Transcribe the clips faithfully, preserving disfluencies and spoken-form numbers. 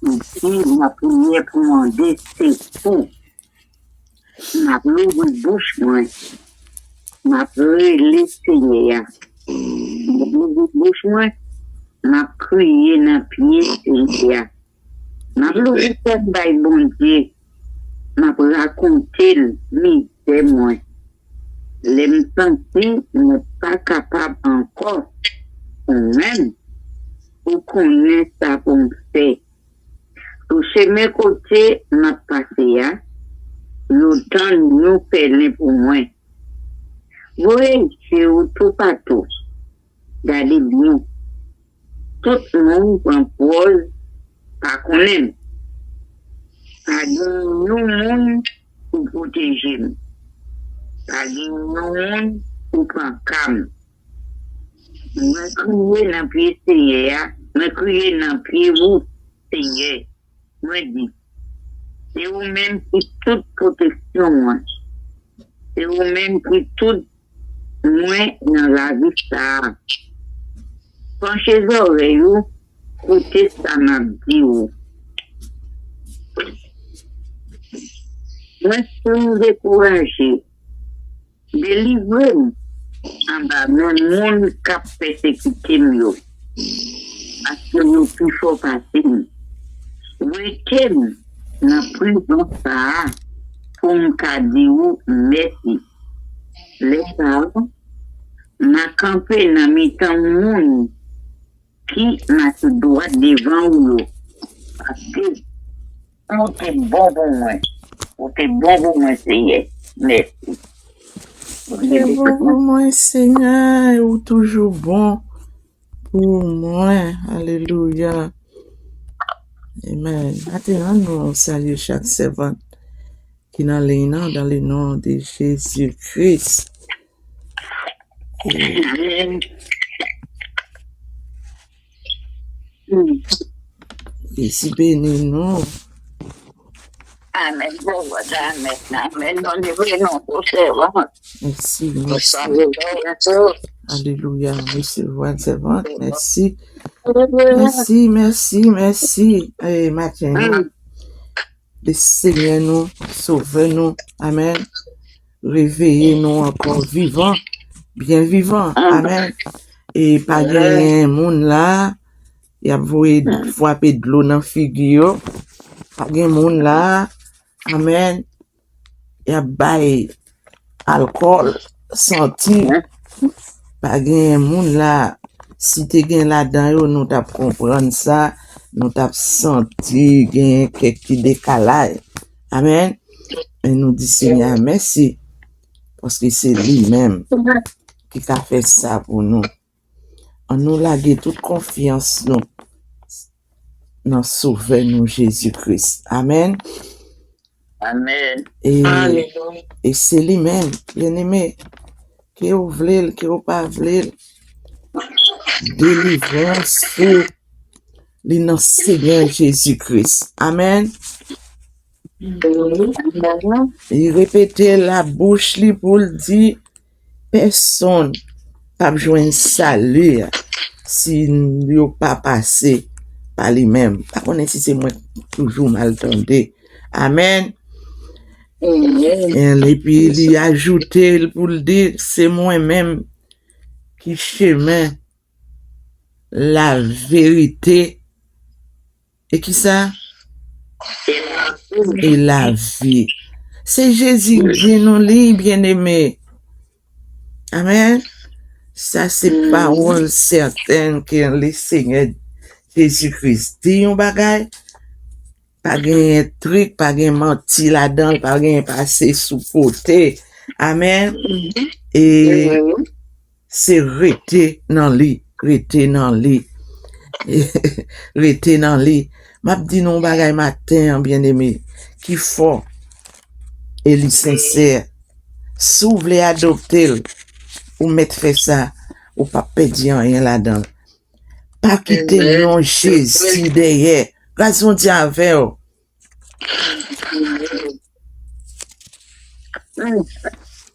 Li di, m ap priyè pou mande sekou. M ap louvri bouch mwen. M ap rele Senyè a. M ap louvri bouch mwen. M ap kriye nan pye Senyè a. M ap louvri kè m bay Bondye. M ap rakonte l mizè mwen. Lè m santi mwen pa kapab ankò, ou menm, ou konnen sa pou m fè. Sou chemen kote m ap pase a, yo tann yon pèlen pou mwen. Voye je w toupatou, gade byen. Tout moun pran pòz pa konnen m. Pa gen yon moun pou pwoteje m. Pa gen yon moun pou pran ka m. Mwen kriye nan pye Senyè a, mwen kriye nan pye ou, Senyè. Mwen di, se ou menm ki tout pwoteksyon mwen. Se ou menm ki tout mwen nan lavi sa a. Panche zòrèy ou, koute sa m ap di ou. Mwen fin dekouraje. Delivre m anba men moun k ap pèsekite m yo, paske yo pi fò pase m. Wete m nan prizon sa a pou m ka di ou mèsi. Lè sa a, m a kanpe nan mitan moun ki mache dwat devan ou yo, paske ou te bon pou mwen. Ou te bon pou mwen, Senyè. Mèsi. Ou te bon pou mwen, Senyè, ou toujou bon pou mwen. Alelouya. Amen. Maten an, nou salye chak sèvant ki nan liy nan, dans le nom de Jésus-Christ. Amen. Jezi beni nou. Amen. Amen. Amen. Nou livre nou pou sèvant. Mèsi, mèsi. Alelouya. Resevwa sèvant. Mèsi. Mèsi, mèsi, mèsi. Eh, maten an. Le Senyè nou, Sovè nou. Amen. Reveye nou ankò vivan, byen vivan. Amen. E pa genyen moun la, y ap voye frape dlo nan figi yo. Pa gen moun la, amen, y ap bay alkòl, santi. Pa genyen moun la, si te gen ladan yo, nou t ap konprann sa, nou t ap santi genyen kèk ti dekalaj. Amen. E nou di Senyè a mèsi, paske se li menm ki ka fè sa pou nou. Ann nou lage tout konfyans nou nan Sovè nou Jezi Kris. Amen. Amen. E, e se li menm, byeneme, ke ou vle l, ke ou pa vle l, delivrans ou, li nan Senyè Jezi Kris. Amen. Li repete l a bouch li pou l di, pèsonn p ap jwenn sali a si yo pa pase pa li menm. Pa konnen si se mwen k toujou mal tande. Amen. Amen. Epi li ajoute l pou l di, se mwen menm ki chemen, laverite, e ki sa? E lavi. Se Jezi k di nou li, byeneme. Amen. Sa se pawòl sètèn ke le Senyè Jezi Kris di yon bagay. Pa genyen trik, pa gen manti ladan l, pa genyen pase sou kote. Amen. E se rete nan li, rete nan li, rete nan li. M ap di nou yon bagay maten an, byeneme, ki fò e li sensè. Si w vle adopte l, ou mèt fè sa, ou p ap pèdi anyen ladan l. Pa kite non Jezi dèyè. Gras Bondye avè w.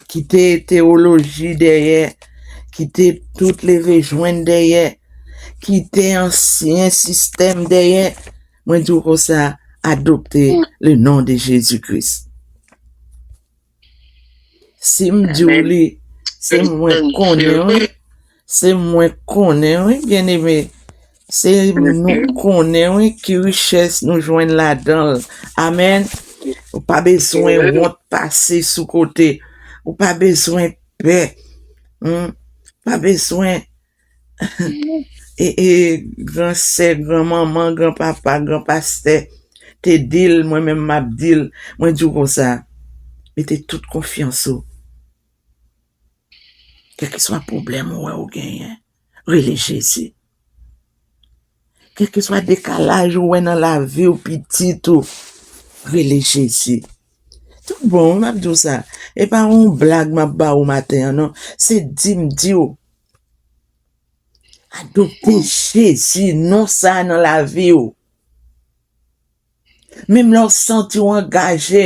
Kite teyoloji dèyè. Kite tout leve jwenn dèyè. Kite ansyen sistèm dèyè. Mwen di w konsa, adopte le nom de Jésus-Christ. Si m di w li, se mwen konnen wi. Se mwen konnen wi, byeneme. Se nou konnen wi ki richès nou jwenn ladan l. Amèn. Ou pa bezwen wont pase sou kote. Ou pa bezwen pè. Hmm? Pa bezwen e, e, gran sè, gran manman, gran papa, gran pastè te di l, mwen menm m ap di l, mwen di w konsa, mete tout konfyans ou. Kèlkeswa pwoblèm ou wè ou genyen, rele Jezi. Kèlkeswa dekalaj ou wè nan lavi w, pitit ou, rele Jezi. Tout bon, wi, m ap di w sa. E pa yon blag m ap ba ou maten an, non. Se di m di w. Adopte Jezi, non sa a nan lavi w. Menm lè w santi w angaje,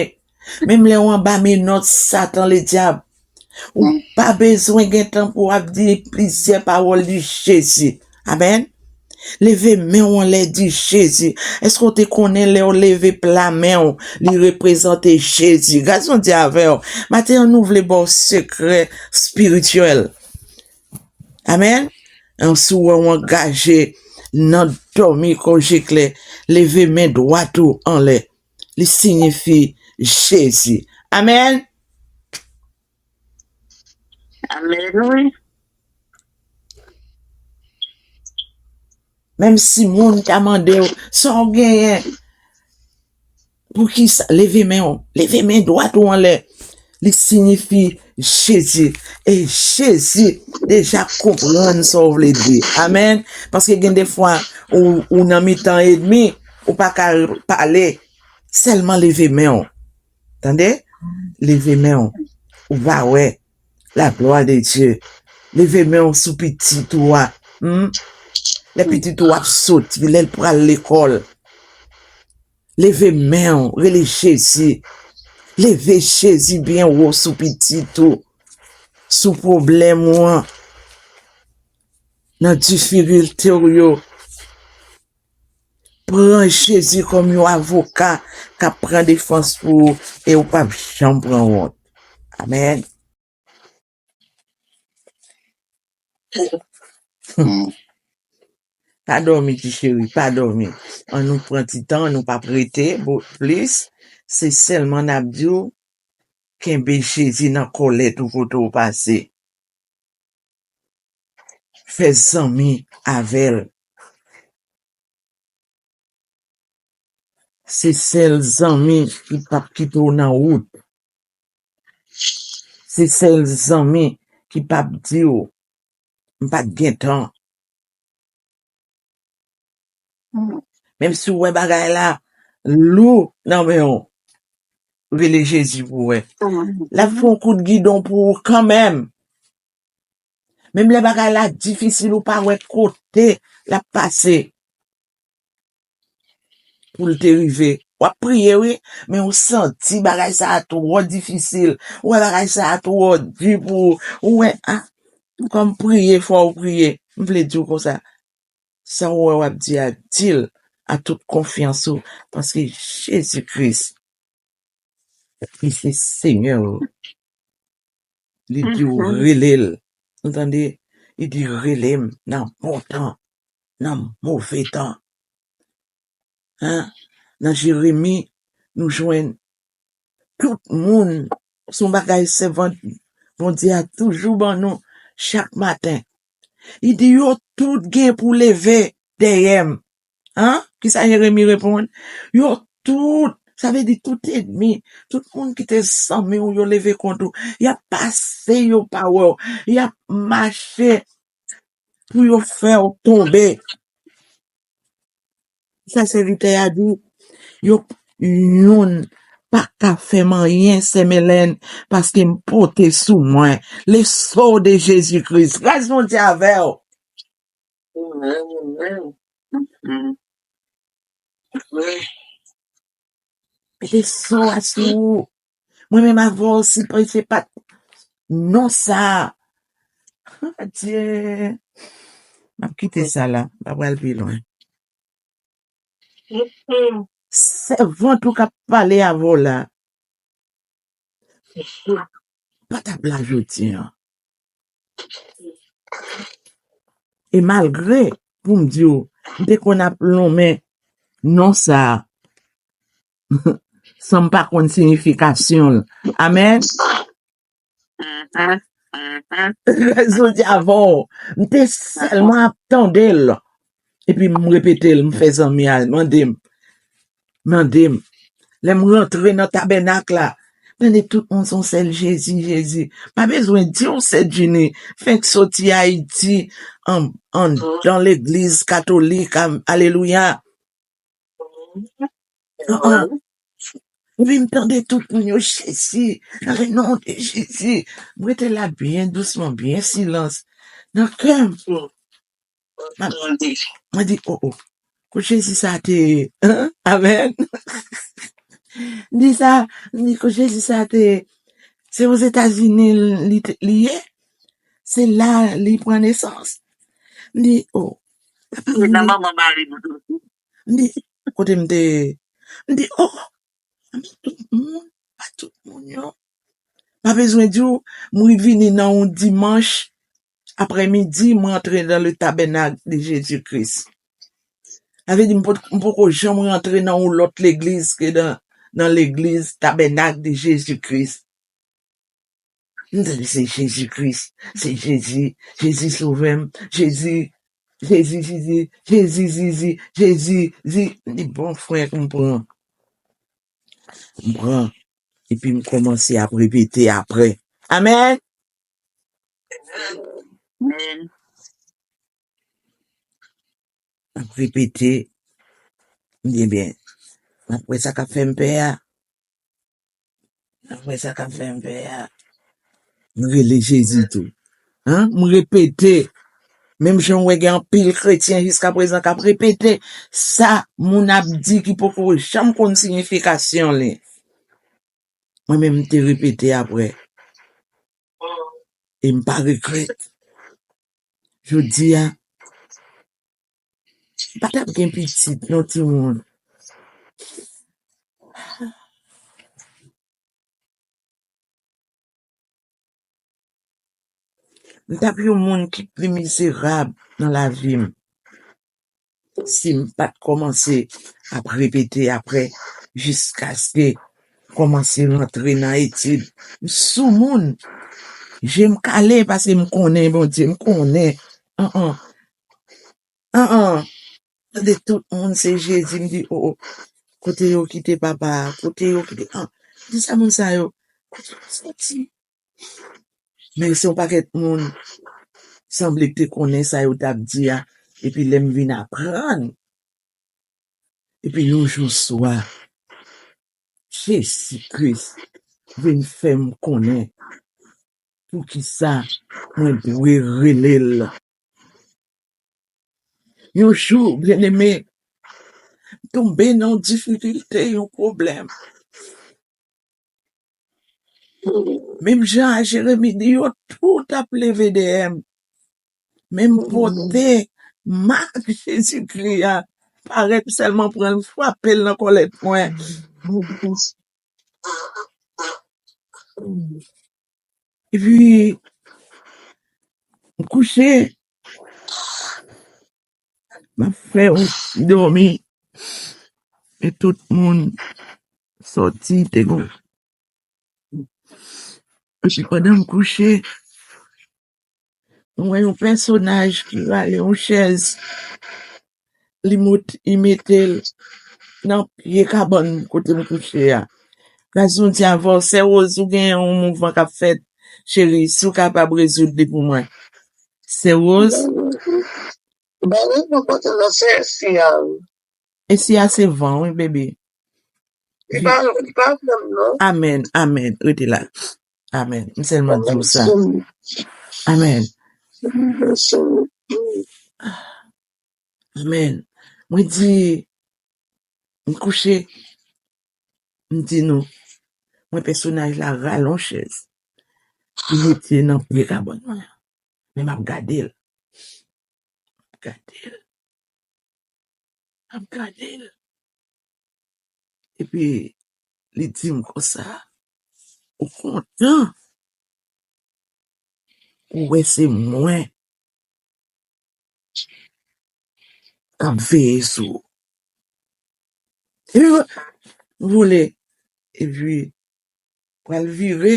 menm lè w anba menòt Satan ledyab, ou pa bezwen gen tan pou w ap di plizyè pawòl di Jezi. Amèn. Leve men w anlè, di Jezi. Èske w te konnen lè w leve pla men w, li reprezante Jezi? Gras Bondye avè w. Maten an, nou vle ba w sekrè espirityèl. Amèn. An, si w wè w angaje nan dòmi, kò je klè, leve men dwat ou anlè. Li siyifi Jezi. Amèn. Amèn, wi. Menm si moun ta mande w, sa w genyen? Poukisa? Leve men w. Leve men dwat ou anlè. Li siyifi Jezi. E Jezi deja konprann sa w vle di. Amèn. Paske gen de fwa, ou, ou nan mitan ènmi, ou pa ka pale. Sèlman leve men w. Tande? Leve men w. Ou va wè la gloire de Dieu. Leve men w sou pitit ou a. Hmm? Lè pitit ou ap soti, lè l pral lekòl. Leve men w, rele Jezi. Leve Jezi byen wo sou pitit ou, sou pwoblèm ou an, nan difikilte w yo. Pran Jezi kòm yon avoka k ap pran defans pou ou e ou p ap janm pran wont. Amèn. Pa dòmi, ti cheri, pa dòmi. An nou pran ti tan, nou p ap rete bo-, plis. Se sèlman n ap di w, kenbe Jezi nan kòlèt ou kote w pase. Fè zanmi avè l. Se sèl zanmi ki p ap kite w nan wout. Se sèl zanmi ki p ap di w, "M pa t gen tan." Menm si w wè bagay la lou nan men w, rele Jezi pou w wè. L ap fè yon kout gidon pou ou kanmenm. Menm lè bagay la difisil, ou pa wè kote l ap pase pou l te rive. W ap priye, wi, men ou santi bagay sa a twò difisil. Ou wè bagay sa a twò di pou ou. Ou wè, a, m kòm priye, fò ou priye. M vle di w konsa, sa w wè w ap di a, di l a tout konfyans ou, paske Jezi Kris, li se Senyè ou. Li di w rele l. Ou tande? Li di, "Rele m nan bon tan, nan move tan." Hein? Nan Jeremi, nou jwenn tout moun, se yon bagay sèvant Bondye a toujou ban nou chak maten. Li di, "Yo tout gen pou leve dèyè m." Hein? Kisa Jeremi reponn? Yo tout, sa vle di tout ènmi, tout moun ki te zanmi w, yo leve kont ou. Y ap pase yo pa wè w. Y ap mache pou yo fè w tonbe. Sa sèvitè a di, yo, youn pa ka fè m anyen, sè Melèn, paske m pote sou mwen le sceau de Jésus-Christ. Gras Bondye avè w. Amèn, amèn. Amèn. Wi. Mete sceau a sou ou. Mwen menm avè w, si pa, se pa t non sa. Adye. M ap kite sa la. M pa pral pi lwen. Sèvant ou k ap pale avè w la pa t ap la jodi a. E malgre, pou m di w, m te konn ap lonmen non sa a, san m pa konn siyifikasyon l. Amèn. Jodi avè w, m te sèlman ap tande l. Epi m repete l, m fè zanmi a mande m. Mande m. Lè m rantre nan tabènak la, tande tout moun se yon sèl Jezi, Jezi. Pa bezwen di w Sè Jini fenk soti Ayiti an, anndan legliz katolik, a, alelouya. An, an. Epi m tande tout moun yo, Jezi, nan le non de Jezi. M rete la byen dousman, byen silans. Nan kè m, mwen di, o, o, kot Jezi sa te ye? Amèn. M di sa, m di kot Jezi sa te ye? Se Ozetazini li, li ye? Se la li pran nesans? M di, o. Nan manman mari m. M di, kote m te ye? M di, o, pa tout moun, pa tout moun yo. Pa bezwen di w, m revini nan yon dimanch aprèmidi, m rantre dans le tabernacle de Jésus-Christ. Sa vle di, m pot-, m poko janm rantre nan yon lòt legliz ke nan, nan legliz Tabènak de Jezi Kris. M tande se Jezi Kris, se Jezi, Jezi sove m, Jezi, Jezi, Jezi, Jezi, Zizi, Jezi, Zi-, m di, bon, frè, m pran. M pran. Epi m kòmanse ap repete apre. Amèn. Amèn. M ap repete. M di, ebyen, m ap wè sa k ap fè m pè a. M ap wè sa k ap fè m pè a. M rele Jezi tou. Hein? M repete. Menm jan w wè gen anpil kretyen jiskaprezan k ap repete sa moun ap di ki poko janm konn siyifikasyon li. Mwen menm, m te repete apre. E m pa regrèt. Jodi a, m pa t ap gen pitit, non, timoun. M t ap yon moun ki pi mizerab nan lavi m. Si m pa t kòmanse ap repete apre, jiskaske kòmanse rantre nan etid, m sou moun. Je m kale paske m konnen Bondye, m konnen. An, an. An, an. Tande tout moun se Jezi, m di, o, o. Kote yo kite papa a? Kote yo kite, an. M di sa moun sa yo, kote yo soti? Men se yon pakèt moun sanble k te konnen sa yo t ap di a, epi lè m vin aprann, epi yon jou swa, Jezi Kris vin fè m konnen poukisa mwen dwe rele l. Yon jou, byeneme, m tonbe nan yon difikilte, yon pwoblèm. Menm jan a Jeremi di, yo tout ap leve dèyè m. Men m pote mak Jezikri a, parèt sèlman pran l, frape l nan kòlèt mwen. Epi, m kouche, m ap fè yon ti dòmi, e tout moun sòti, te gon. Epi pandan m kouche, m wè yon pèsonaj ki rale yon chèz, li mot-, li mete l nan pye kabann kote m kouche a. Gras Bondye avè w, Sè Rose, ou gen yon mouvman k ap fèt, cheri, si w kapab rezoud li pou mwen. Sè Rose? Ba wi, mwen pote nan sè si a. E si a se van, wi, bebe. Li pa, li pa vrèman, non. Amèn, amèn. Rete la. Amèn. M sèlman di w sa. Amèn. Amèn. Mwen di, m kouche, m di nou, mwen pèsonaj la rale yon chèz. Li mete nan pye kabann mwen. Men m ap gade l. M ap gade l. M ap gade l. Epi li di m konsa, ou kontan pou wè se mwen k ap veye sou ou. Epi m vole, epi pral vire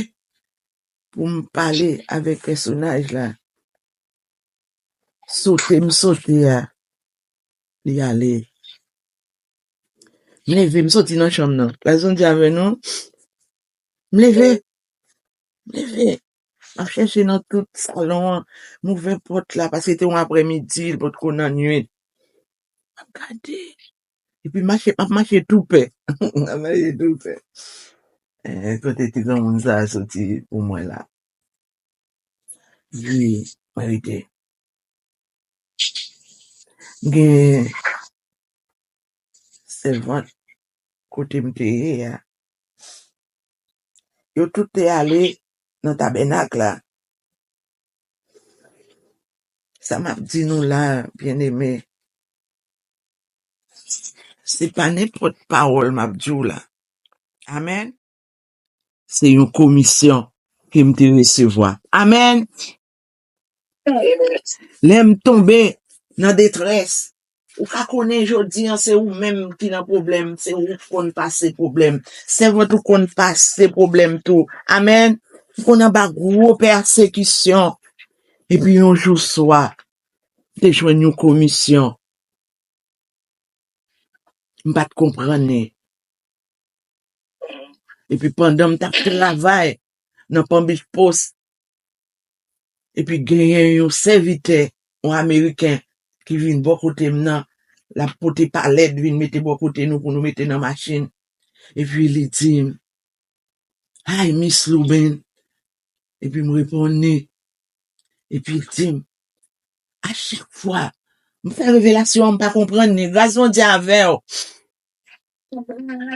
pou m pale avèk pèsonaj la. Sote m sote a, li ale. M leve, m soti nan chanm nan. Gras Bondye avè nou. M leve. M leve. M ap chèche nan tout salon an. M ouvè pòt la, paske te yon aprèmidi, l potko nan nwit. M ap gade. Epi mache, m ap mache tou pè. M ap mache tou pè. Eh, kote ti granmoun sa a soti pou mwen la? Wi, mwen rete. Gen sèvant kote m te ye a. Yo tout te ale nan tabènak la. Sa m ap di nou la, byeneme, se pa nenpòt pawòl m ap di w la. Amèn. Se yon komisyon ke m te resevwa. Amèn. Lè m tonbe nan detrès, ou ka konnen jodi an se ou menm ki nan pwoblèm, se ou k konn pase pwoblèm. Sèvant ou konn pase pwoblèm tou. Amèn. Ou konn anba gwo pèsekisyon. Epi yon jou swa, m te jwenn yon komisyon. M pa t konprann li. Epi pandan m t ap travay nan Palm Beach Post, epi genyen yon sèvitè, yon Ameriken, ki vin bò kote m nan, l ap pote palèt, vin mete bò kote nou pou nou mete nan machin. Epi li di m, "Hi, Miss Lubin." Epi m reponn li. Epi l di m, a chak fwa m fè revelasyon an, m pa konprann li. Gras Bondye avè w.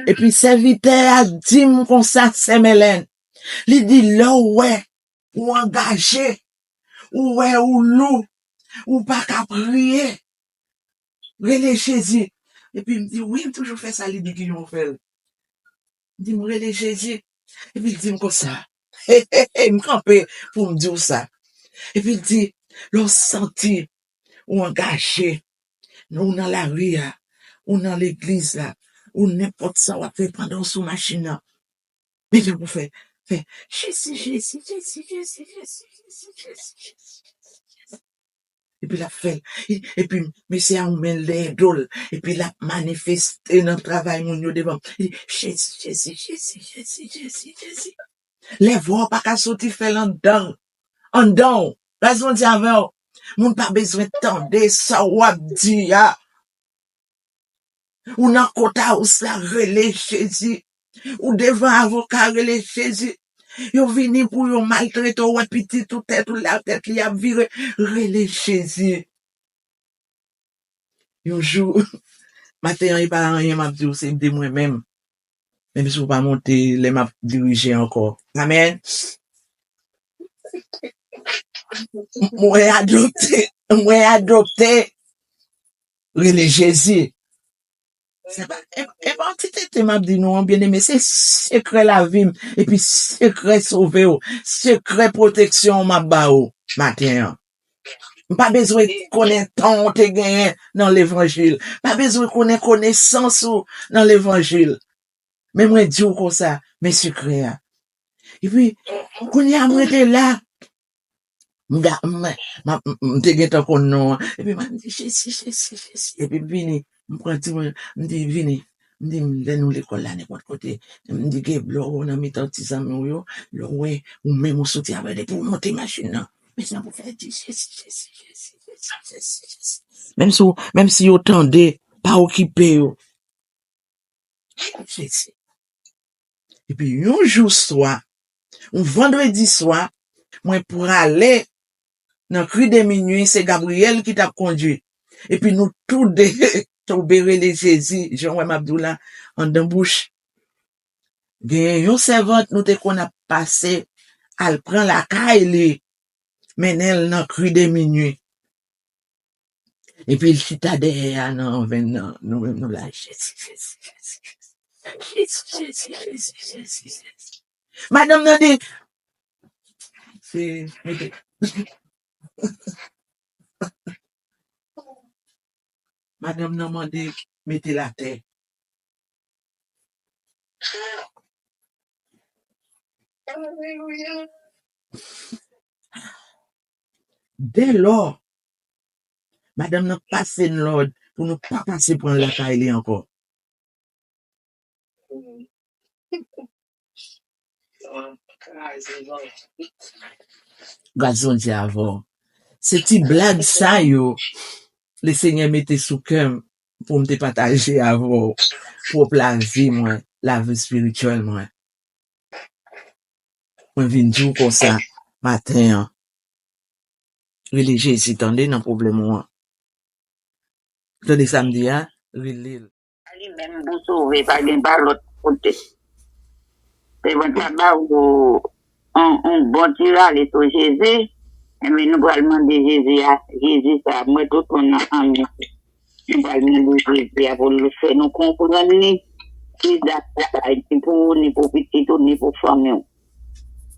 Epi sèvitè a di m konsa, Sè Mèlèn, li di, lè w wè ou angaje, ou wè ou lou, ou pa ka priye, rele Jezi. Epi m di, wi, m toujou fè sa, li di, ki jan w fè l? M di, m rele Jezi. Epi l di m konsa, m kanpe pou m di w sa. Epi l di, lè w santi ou angaje, ou nan lari a, ou nan legliz la, ou nenpòt sa w ap fè pandan w sou machin nan, men jan pou fè, fè, Jezi, Jezi, Jezi, Jezi, Jezi, Jezi, Jezi, Jezi. Epi l ap fè l. E- Epi mesye a ou men l dèyè do l. Epi l ap manifeste nan travay moun yo devan m. Li di, Jezi, Jezi, Jezi, Jezi, Jezi, Jezi. Lè vwa w pa ka soti fè l anndan, anndan w. Gras Bondye avè w. Moun pa bezwen tande sa w ap di a. Ou nan courthouse la, rele Jezi. Ou devan avoka, rele Jezi. Yo vini pou yo maltrete w, wè pitit ou, tèt ou, la tèt li ap vire, rele Jezi. Yon jou, maten an, e pa anyen m ap di w, se de mwen menm. Menm si w pa monte, lè m ap dirije ankò. Amèn. Mwen adopte, mwen adopte. Rele Jezi. Se pa, e, e pa yon ti tete m ap di nou an, byeneme, se sekrè lavi m, epi sekrè sove w, sekrè pwoteksyon w m ap ba w maten an. M pa bezwen konnen tan w te genyen nan levanjil. Pa bezwen konnen konesans ou nan levanjil. Men mwen di w konsa, men sekrè a. Epi, kounye a mwen te la. M ga- m- m- m- m te gentan konn non an. Epi m ap di, Jezi, Jezi, Jezi. Epi m vini, m pran ti mwen, m di, vini. M di, lè nou lekòl la, nenpòt kote. M di, gen lè w nan mitan ti zanmi w yo, lè w wè, ou menm ou soti avè depi w monte machin nan. Men jan pou fè di, Jezi, Jezi, Jezi, Jezi, Jezi, Jezi. Menm si, w- menm si yo tande, pa okipe yo. Jezi. Epi yon jou swa, yon vandredi swa, mwen prale nan kri de minui, se Gabriel ki t ap kondui. Epi nou tou de tonbe rele Jezi, jan w wè m ap di w la, anndan bouch. Genyen yon sèvant nou te konn ap pase, al pran lakay li, mennen l nan kri de minui. Epi l chita dèyè a nan venn nan, nou menm nou la, Jezi, Jezi, Jezi, Jezi. Jezi, Jezi, Jezi, Jezi, Jezi. Madanm nan di, se, mete. Madanm nan mande mete l atè. Dèlò, madanm nan pase n lòd pou nou pa pase pran l lakay li ankò. Gras Bondye avè w. Se ti blag sa yo Lesenyè mete sou kè m pou m te pataje avè w pwòp lavi mwen, lavi espirityèl mwen. Mwen vin di w konsa maten an. Rele Jezi, tande, nan pwoblèm ou an. Tande sa m di a, rele l. Li menm pou sove, pa gen pa lòt kote. Sèvant la ba ou yon, yon bon ti rale sou Jezi, enben nou pral mande Jezi a, Jezi sa, mwen tout moun nan anmè. Nou pral mande Jezi a pou l fè nou konprann li, ki zak sa bay, ni pou ou, ni pou pitit ou, ni pou fanmi w.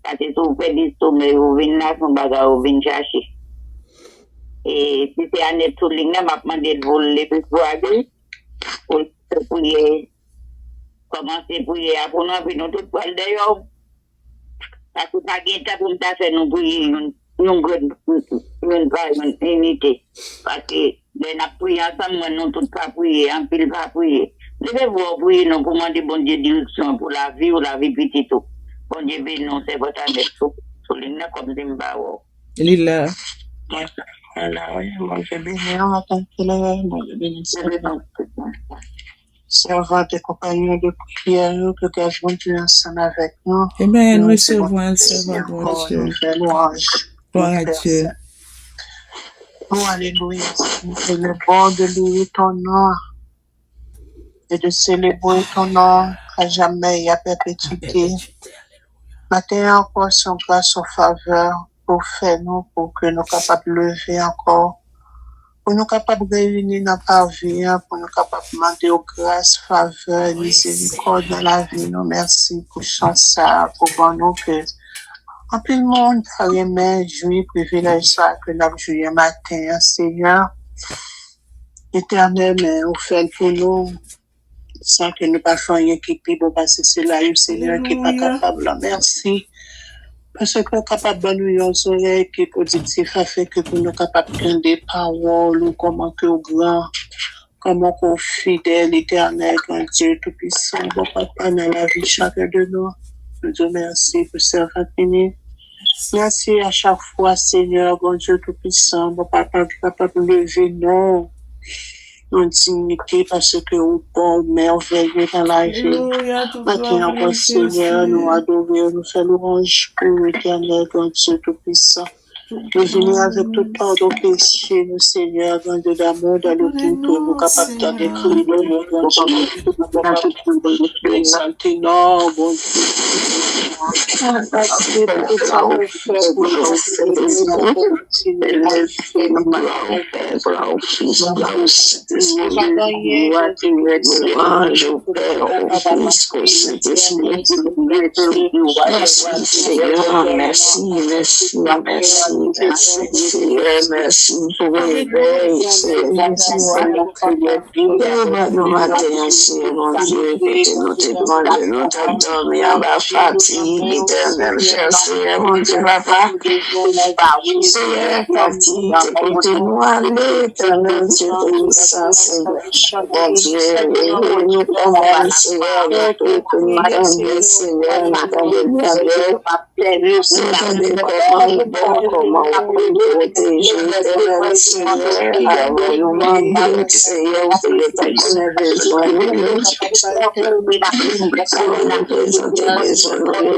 Paske si w pèdi somèy ou vin la, se yon bagay ou vin chache. E si se Anèt sou liy nan, m ap mande l pou l leve pou ale, pou l fè priyè, kòmanse priyè a pou nou, epi nou tout pral dèyè w. Paske pa gen tan pou m ta fè nou priye youn, youn grenn, youn pa youn, inite. Paske lè n ap priye ansanm, mwen nou tout pa priye, anpil pa priye. Leve vwa w priye non pou mande Bondye direksyon pou lavi w, lavi pitit ou. Bondye beni w, sèvant Anèt, sou, sou liy nan kòmsi m pa wè w. Li la. Mwen la, wi, Bondye beni w, maten solèy, Bondye beni w. Sèvant e konpayon de priyè yo, ke gras Bondye ansanm avèk nou. Amen. Resevwa l, sèvant Bondye. Fè lwanj. Gloire à Dieu. Oh, alléluia, Seigneur, il est bon de louer ton nom et de célébrer ton nom à jamais et à perpétuité. Maten an ankò, se yon gras, yon favè pou fè nou, pou ke nou kapab leve ankò, pou nou kapab reyini nan pavi an, pou nou kapab mande w gras, favè, mizerikòd nan lavi nou. Mèsi pou chans sa a, pou ban nou ke anpil moun ta renmen jwi privilèj sa a ke n ap jwi an maten an, Senyè. Etènèl, men ou fè l pou nou. San ke nou pa fè anyen ki pi bon pase sila yo, Senyè, ki pa kapab la. Mèsi. Paske w kapab ban nou yon zorèy ki pwodiktif, afenke pou nou kapab tande pawòl ou, kòman ke w gran, kòman ke w fidèl, Etènèl, Gran Dye Toupisan, bon Papa, nan lavi chakè de nou. Nou di w mèsi pou sèvant ini. Mèsi a chak fwa, Senyè, Gran Dye Toupisan, bon Papa, ki kapab leve non w. Yon dinyite, paske ou bon, ou mèvèye nan lavi. Maten ankò, Senyè, nou adore w, nou fè lwanj pou ou, Etènèl, Gran Dye Toupisan. Nou vini avèk tout padon peche nou, Senyè, Gran Dye damou, dan letil ke nou kapab tande kri nou, nou Gran Dye, nou kapab egzalte non, Bondye. Mèsi pou tout sa ou fè pou nou, Senyè. Mèsi, Senyè. Mèsi, mèsi, mèsi, mèsi, Senyè. Mèsi pou revèy, Senyè. Mèsi, Senyè. Ou ban nou maten an, Senyè Bondye, kote nou te plonje, nou t ap dòmi anba fatig, Etènèl, chè Senyè Bondye, Papa. Senyè, fatig te pote nou ale, Etènèl, Dye Toupisan, Senyè. Bondye, reveye nou kanmenm, Senyè, avèk ou, pou nou tande, Senyè, nou tande byen avè w. Nou tande kòman ou bon, kòman ou pwoteje, Etènèl, Senyè, alò nou mande, Senyè, ou te gentan konnen bezwen nou. Alò nou prezante bezwen nou yo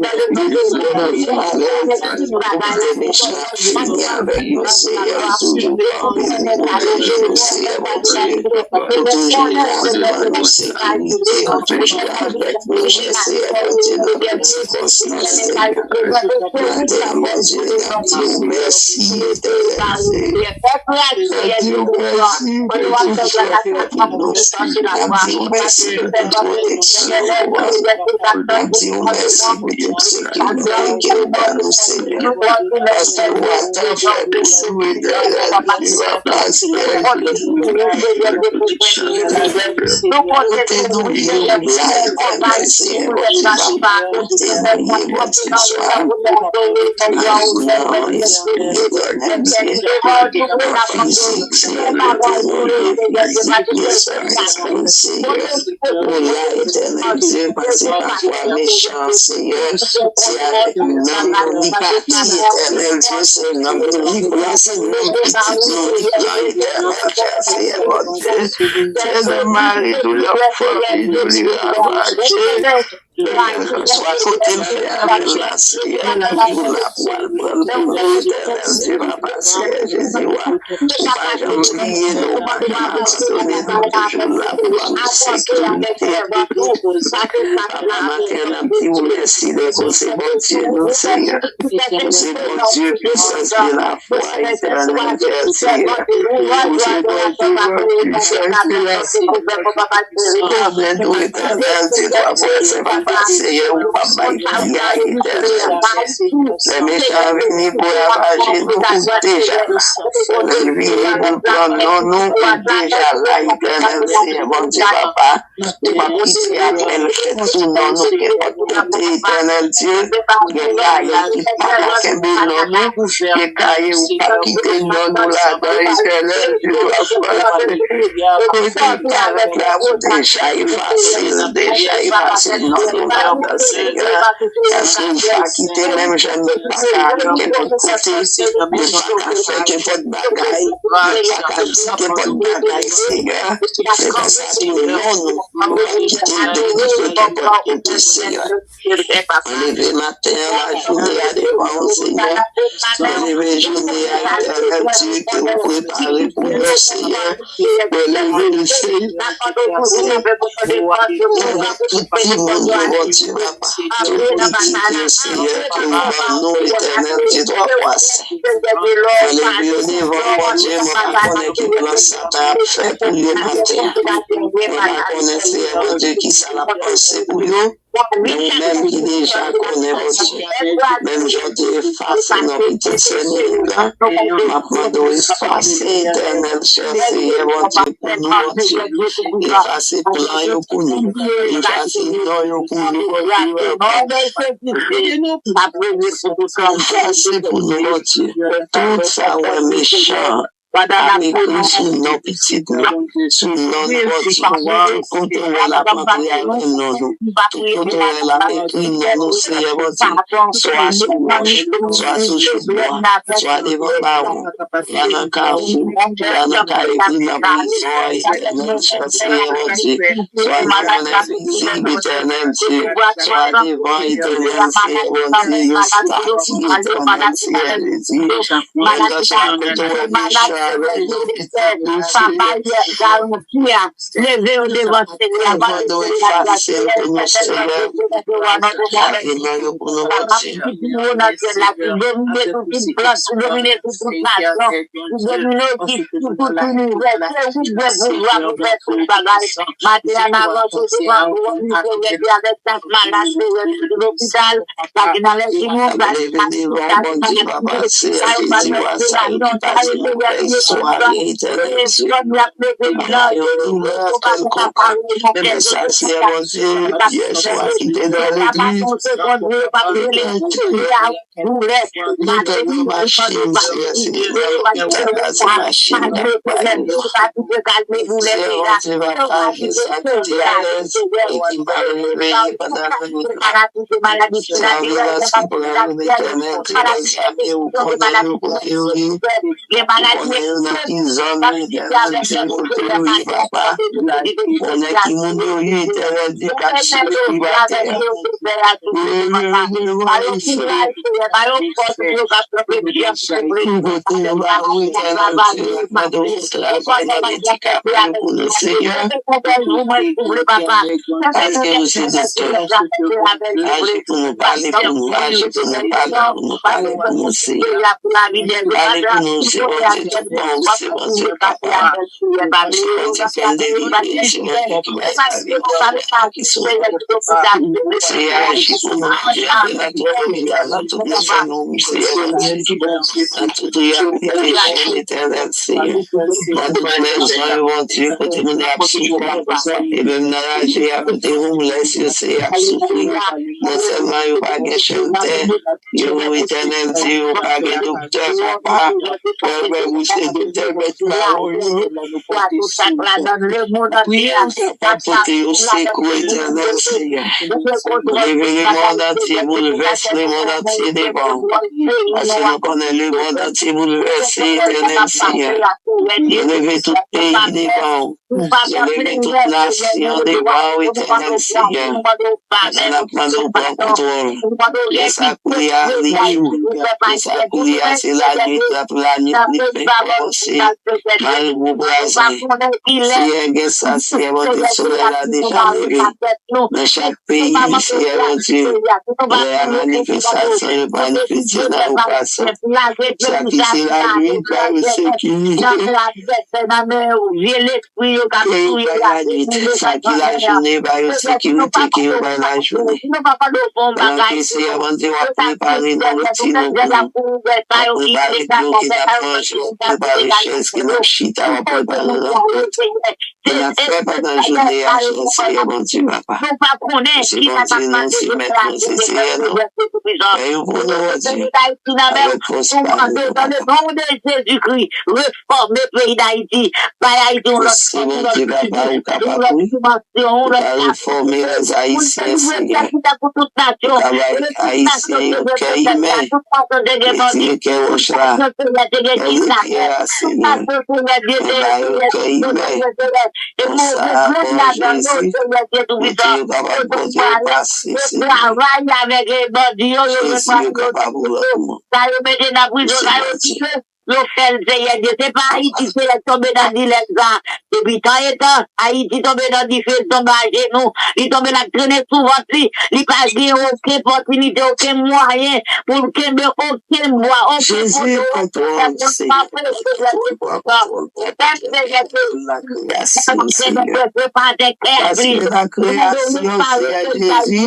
nou, li pou nou, li malè, pou kite mechan fini avèk nou, Seyè, ou toujou kanpe, ou pwoteje nou, Seyè, Bondye. Ou toujou la devan nou, sekirite, ou toujou avèk nou, Seyè, Bondye, nan tout sitiyasyon, Seyè. Maten an, Bondye, n ap di w mèsi, Etènèl Dye. N ap di w mèsi pou tout sa w fè pou nou. N ap di w mèsi pou tout pwoteksyon ou ban nou. N ap di w mèsi pou tout sekirite ke w ban nou, Senyè. Paske w ap fè pou nou, Etènèl Dye, w ap pase. Kote nou ye, w la, Etènèl Senyè, Bondye papa, kote nou ye, Bondye papa. Alelouya, Espri Etènèl Dye, fizik, Senyè, nou te nou ye, fizik, lespri, Senyè. Ou la, Etènèl Dye, pase pafwa mechan, Senyè. Se avèk nanm nou li pati, Etènèl Dye, se nanm nou li pran, se nanm pitit nou li pran, Etènèl Dye, Senyè, Bondye. Seyè, mari tou l ap fò, pi tou li ravaje. Kèlkeswa kote l fè avè l la, Seyè, ou la pou al pran l pou nou, Etènèl Dye, papa, Seyè Jezi, w a, ou pa janm bliye nou, ou pa janm abandone nou, toujou la pou ban nou sekirite. Papa, maten an, n ap di w mèsi, lè ou se Bondye nou, Seyè. Ou se Bondye pisans e lafwa, Etènèl Dye, Seyè. Ou se Bondye gran pisans e lafwa. Ou byen dwe, Etènèl Dye, twa fwa se papa, Seyè, ou p ap bay pye a, Etènèl Dye. Lè mechan vini pou ravaje nou, ou deja la. Lè l vini pou l pran non nou, ou deja la, Etènèl Seyè, Bondye papa. Ou p ap kite apèl fèt sou non nou, kenpòt kote, Etènèl Dye. Gen kaye ki pa ka kenbe non nou, gen kaye ou p ap kite non nou ladan, Etènèl Dye, twa fwa se. Kote parèt la, ou deja efase l, deja efase non nou ladan, Seyè. Paske ou pa kite menm jan nou pa ka ale kenpòt kote, nou pa ka fè kenpòt bagay, nou pa ka di kenpòt bagay, Seyè. Se konsa tou non nou, nou pa kite l Sou nenpòt kote, Seyè. Mwen leve maten an, lajounen an devan ou, Seyè. Mwen leve jounen an, Etènèl Dye, ke ou prepare pou nou, Seyè. Mwen leve l, Seyè. Avèk tout timoun yo, Bondye, papa. Tout pitit yo, Seyè, ke ou ban nou, Etènèl Dye, twa fwa sen. Mwen leve yo devan w, Bondye, mwen pa konnen ki plan Satan ap fè pou yo maten an. Mwen pa konnen, Seyè Bondye, kisa l ap panse pou yo. Men ou menm ki deja konnen, Bondye. Menm jan w te efase non pitit sè Milik la, m ap mande w efase, Etènèl, chè Seyè Bondye, pou nou, Bondye. Efase plan yo pou nou. Efase non yo pou nou, Bondye. Efase pou nou, Bondye. Tout sa w wè mechan ap ekri sou non pitit nou, sou non nou, Bondye. Tout kote w wè l ap antre avèk non nou. Tout kote w wè l ap ekri non nou, Seyè Bondye. Swa sou wòch, swa sou choubwa, swa devan bawon, swa nan kafou, swa nan kay epi nan prizon an, Etènèl, chè Seyè Bondye. Swa nan mòn envizib, Etènèl Dye. Swa devan, Etènèl Seyè Bondye, yon estati, Etènèl Seyè Jezi. Mwen nan chak kote w wè mechan avèk yon pitit nou, Seyè. Leve yo devan Senyè a. Mwen mande w efase l pou nou, Seyè. Lave non yo pou nou, Bondye. Domine tout plan, domine tout nasyon. Domine tout, tout, tout univè, ke ou gen pouvwa pou fè tout bagay. Maten an, n avanse sou anwo, nou te rete avèk chak malad, nou rete sou lopital, pa gen nan lè di nou, pa gen nan lè di nou, sa yo pa mèt de la non, sa yo te rete yo te blan, e zòn y ap leve blan, yo pa pou kapab remonte, yo te kapab remonte, yo pa pou se kontre, yo pa pou rele, doulè, nou pèdi machin, Seyè, Seyè, nou pèdi machin, Seyè, Bondye, papa, ki te alèz e ki pa reveye pandan lannwit la. Sèvi la ki pran nou, Etènèl, Seyè, ou konnen yo kote yo ye. Ou konnen yo nan ki zòn, Etènèl, Seyè, kote yo ye, papa. Ou konnen ki moun yo ye, Etènèl, ki k ap soufri atè a. Leve yo devan nou, Seyè. Ki kote yo ba ou, Etènèl Dye, mande w pou travay nan medikap yo pou nou, Seyè. Paske nou se doktè. Aji pou nou, pale pou nou, aji pou nou, pale pou nou, pale pou nou, Seyè. Pale pou nou, se Bondye tout bon, se Bondye papa. Seyè Bondye, fè m delivre, Seyè, fè m bay lavi, fè m ki sou. Seyè, aji pou nou, Bondye, nan tout peyi a, nan tout nasyon nou, Seyè Bondye. Nan tout reyalite, Etènèl, Seyè. Nan tout lezon yo, Bondye, kote moun yo ap soufri, e menm nan raje a, kote homeless yo, Seyè, ap soufri. Non sèlman yo pa gen chèltè, yo, Etènèl Dye, yo pa gen doktè, papa. Frè, frè, ou se doktè, mèt pawòl yo. Priyè sa k ap pote yo sekou, Etènèl Seyè. Leve lemonn antye, boulvèse lemonn antye devan w. Paske nou konnen lemonn antye boulvèse, Etènèl Seyè. Yo leve tout peyi devan w. Yo leve tout nasyon devan w, Etènèl Seyè. N ap mande w pran kontwòl. Lè sa kounye a, li jou. Lè sa kounye a, se lannuit, l ap lannuit, li fenk kòmanse. Malgre w kraze. Seyè, gen sa, Seyè Bondye, solèy la deja leve. Nan chak peyi, Seyè Bondye, lè a manifestasyon yo manifeste nan opasyon. Sa ki se lannuit la, yo sekirize. Ke yo bay lannuit, sa ki lajounen, ba yo sekirite, ke yo bay lajounen. Pandan ke Seyè Bondye w ap prepare nou woutin nou pou nou, w ap prepare dlo ke n ap manje, w ap prepare chèz ke n ap chita, w ap prepare rankont ke n ap fè pandan jounen an, Seyè Bondye papa. Se Bondye nou Bondye, Mèt, Mesye, Seyè nou. Fè yo pou nou, Bondye. Avèk fòs pa nou, Papa. Nan le nom de Jésus-Christ, refòme peyi Dayiti. Bay Ayiti yon lòt, Mesye, Bondye, Papa, ou kapab, wi. Ou ka refòme lèzayisyen, Seyè. Ou ka bay Ayisyen yo kè imen. Retire kè wòch la. Nan repyè a, Senyè. Mwen ba yo kè imen. Nan sa a, o Jezi, pou ke yo kapab, Bondye, pase, Senyè. Jezi, yo kapab, ou lanmou. Sa yo mete nan prizon, sa yo kite, yo fè l, Seyè Dye. Se pa Ayiti, Seyè, ki tonbe nan dilèm sa. Depi tan e tan, Ayiti tonbe nan dife, l tonbe ajenou, li tonbe, l ap trennen sou vant li, li pa gen okenn opòtinite, okenn mwayen pou l kenbe okenn bwa, okenn kote, okenn tè pou l kanpe, Seyè Dye. Pèp, Seyè Dye, lakreasyon, Seyè. Paske lakreasyon, Seyè Jezi,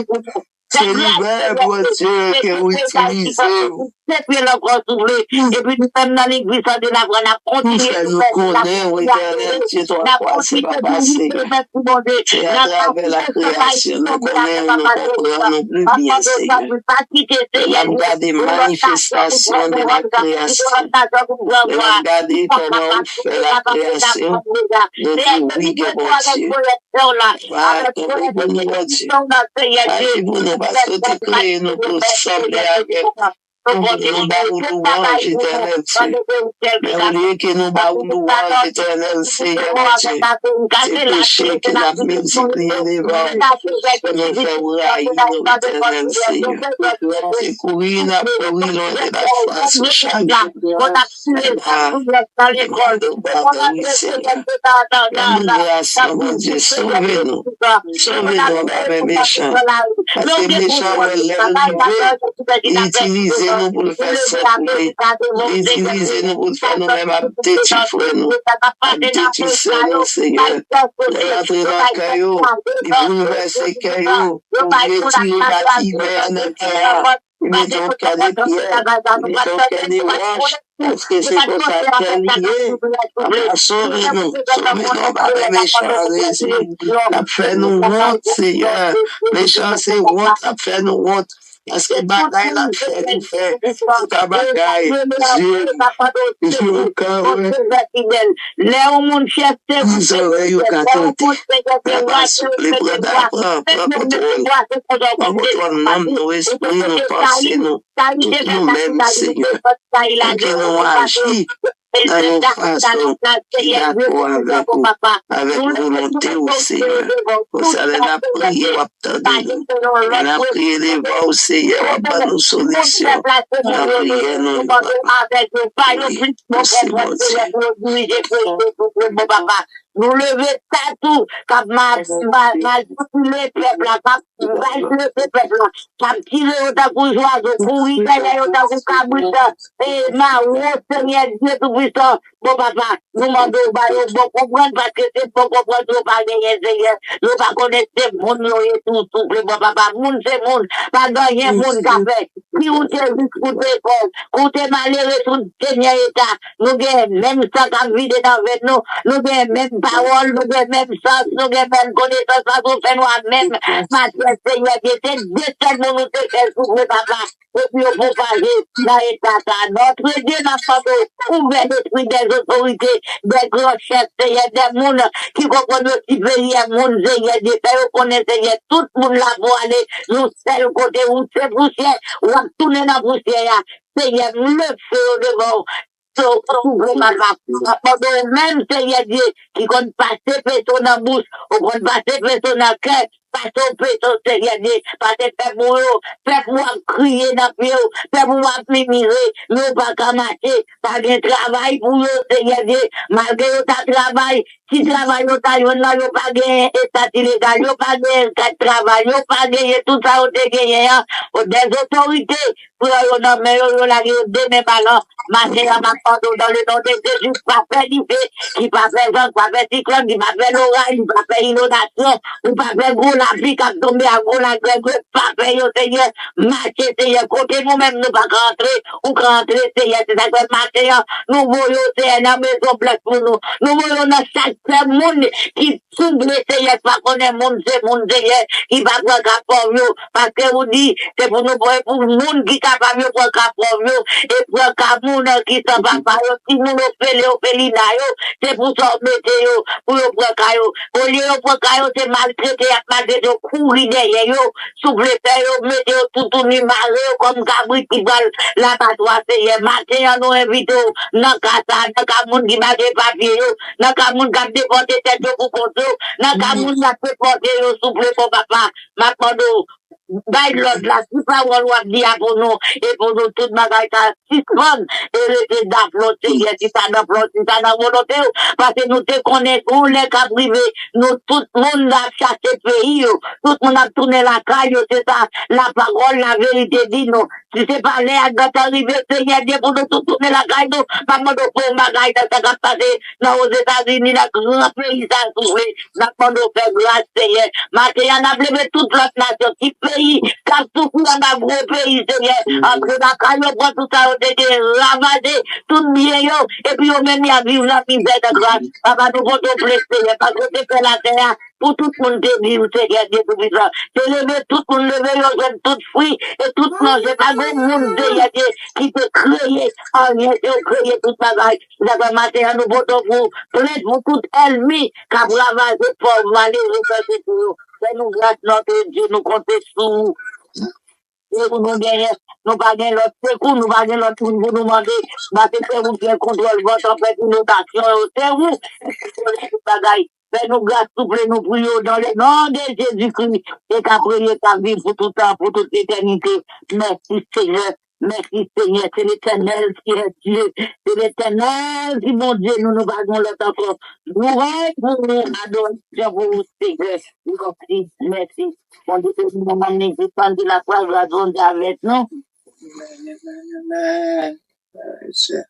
se li menm, Bondye, ke ou itilize, ou. Epi nou menm nan legliz, Sante Lafwa, n ap kontinye pou fè nou konnen, o Etènèl, Dye twa fwa, se pa pase. Se atravè lakreasyon nou konnen, nou konprann nou pli byen, Senyè. Lè n ap gade manifestasyon de lakreasyon, lè n ap gade kòman ou fè lakreasyon, nou di wi gen Bondye. Bay kanpe pou nou, Bondye. Bay pou nou, paske ou te kreye nou pou sanble avèk ou, pou nou ba ou lwanj, Etènèl Dye. Men olye ke nou ba ou lwanj, Etènèl Seyè Bondye, se peche ke n ap miltipliye devan w, pou nou fè w rayi nou, Etènèl Seyè. Se kouri n ap kouri lwen de la fas ou chak jou. Papa, nou mande w padon, wi, Senyè. Ban nou gras, non, Bondye, sove nou. Sove nou anba men mechan. Paske mechan wè lè l rive, li itilize nou pou l fè san koule. Li itilize nou pou l fè nou menm ap detwi frè nou, ap detwi sè nou, Senyè. Lè l antre nan kè yo, li boulvèse kè yo, pou l retire pati imen an nan kè a. Li mete yon kè de pyè, li mete yon kè de wòch, paske se konsa kè li ye. Papa, sove nou, sove nou anba men mechan an, Jezi. L ap fè nou wont, Senyè. Mechan se wont, l ap fè nou wont. Paske bagay l ap fè nou fè, se pa bagay Dye, Dye ka wè. Lè yon moun fyè, se ou, Senyè. Lè yon moun, Senyè, se pa sou, pran, pran, pran kontwòl. Pran kontwòl nanm nou, espri nou, panse nou, tout nou menm, Senyè. Fè ke nou aji nan yon fason ki dakò avèk ou, avèk volonte w, Senyè. Konsa, lè n ap priye, w ap tande nou. Lè n ap kriye devan w, Senyè, w ap ban nou solisyon nan priyè nou yo, Papa. Wi, mèsi, Bondye. Nou leve tèt ou k ap ma-, ma-, maltitile pèp la, k ap maltrete pèp la, k ap tire yo tankou zwazo, kouri dèyè yo tankou kabrit, e mawo, Senyè Dye Toupisan. Bon, Papa, nou mande w ba yo bon konprann, paske se bon konprann yo pa genyen, Senyè. Yo pa konnen se moun yo ye tou, souple, bon, Papa. Moun se moun, pa gen anyen moun ka fè. Si ou te rich, ou te pòv, si ou te malere, si ou te dènyè eta, nou gen menm san k ap vide nan venn nou, nou gen menm pawòl, nou gen menm sans, nou gen menm konesans, paske ou fè nou a menm matyè, Senyè Dye. Se de sèl moun ou te fè soufri, Papa, epi yo pwopaje nan eta sa. Nòtre Dye, n ap mande w, ouvè lespri dè otorite, dè gran chèf, Senyè, dè moun ki konprann yo siperyè moun, Senyè Dye. Fè yo konnen, Senyè, tout moun la pou ale yon sèl kote, ou se pousyè, w ap tounen nan pousyè a. Senyè, m leve yo devan w. Sou, sou gwo papa. M ap mande w menm, Senyè Dye, ki konn pase peto nan bouch, ou konn pase peto nan kè, pase w peto, Senyè Dye, pase pèp ou yo, pèp ou ap kriye nan pye w, pèp ou ap mimize, men ou pa ka mache, pa gen travay pou yo, Senyè Dye, malgre yo ta travay, ti travay yo ta jwenn nan, yo pa gen estati legal, yo pa gen kat travay, yo pa genyen tout sa yo te genyen an, o dèzotorite, pran yo nan men yo, yo lage yo de men balan. Maten an, m ap mande w, dans le nom de Jésus, pa fè dife, ki pa fè zang, pa fè siklòn, ki pa fè loray, ki pa fè inondasyon, ou pa fè gwo lapli k ap tonbe a gwo lagrèg yo, pa fè yo, Senyè, mache, Senyè, kote nou menm nou pa ka antre, ou ka antre, Senyè, se sa k fè maten an, nou voye yo, Senyè, nan Mezon Blanch pou nou, nou voye yo nan chak kè moun ki twouble, Senyè, pa konnen moun se moun, Senyè, ki pa pran ka pòv yo, paske ou di, se pou nou pran pou moun ki kapab yo pran ka pòv yo, e pran ka moun ki san papa yo, timoun ofele, ofelina yo, se pou sa w mete yo, pou yo pran ka yo. Olye yo pran ka yo, se maltrete y ap maltrete yo, kouri dèyè yo, souple fè yo, mete yo toutouni, mare yo kòm kabrit ki pral labatwa, Senyè. Maten an, nou envite w nan ka sa a, nan ka moun ki pa gen papye yo, nan ka moun k ap depòte tèt yo pou kont yo, nan ka moun y ap depòte yo, souple, bon papa, m ap mande w, bay lòd la, ki pawòl w ap di a pou nou, e pou nou tout bagay sa sispann, e rete daplon, Senyè, si sa nan plan, si sa nan volonte w, paske nou te konnen gon lè k ap rive, nou tout moun n ap chache peyi yo, tout moun ap tounen lakay yo, se sa lapawòl, laverite di nou. Si se pa lè a gentan rive, Senyè Dye, pou nou tout tounen lakay nou, m ap mande w fè yon bagay nan sa k ap pase nan Ozetazini, nan gran peyi sa, souple. N ap mande w fè gras, Senyè. Maten an, n ap leve tout lòt nasyon, ti peyi k ap soufri anba gwo peyi, Senyè. Antre lakay yo, pran tout sa yo te gen, ravaje tout byen yo, epi yo menm y ap viv nan mizè, nan gras. Papa, nou pote w plent, Senyè, paske w te fè latè a pou tout moun te viv, Senyè Dye Toupisan. Te leve tout moun, leve yo jwenn tout fwi e tout manje. Pa gen moun, Senyè Dye, ki te kreye anyen, se w kreye tout bagay. Se sa k fè maten an, nou pote w pou plent pou tout ènmi k ap ravaje pòv malere, fè se pou yo. Fè nou gras, Notre Dieu, nou konte sou ou. Se ou nou genyen, nou pa gen lòt sekou, nou pa gen lòt moun pou nou mande. Paske se ou ki gen kontwòl van, tanpèt, inondasyon yo, se ou ki konnen tout bagay. Fè nou gras, souple, nou priye w dans le nom de Jésus-Christ, e k ap reye, k ap viv pou tout tan, pou tout letènite. Mèsi, Senyè. Mèsi, Senyè. Se Letènèl ki est Dieu. Se Letènèl ki Bondye nou, nou pa gen lòt ankò. Louanj pou ou, adorasyon pou ou, Senyè. Mèsi, mèsi. Bondye beni nou, manmi, jistan di la kwa, gras Bondye avèk nou. Amen, amen, amen.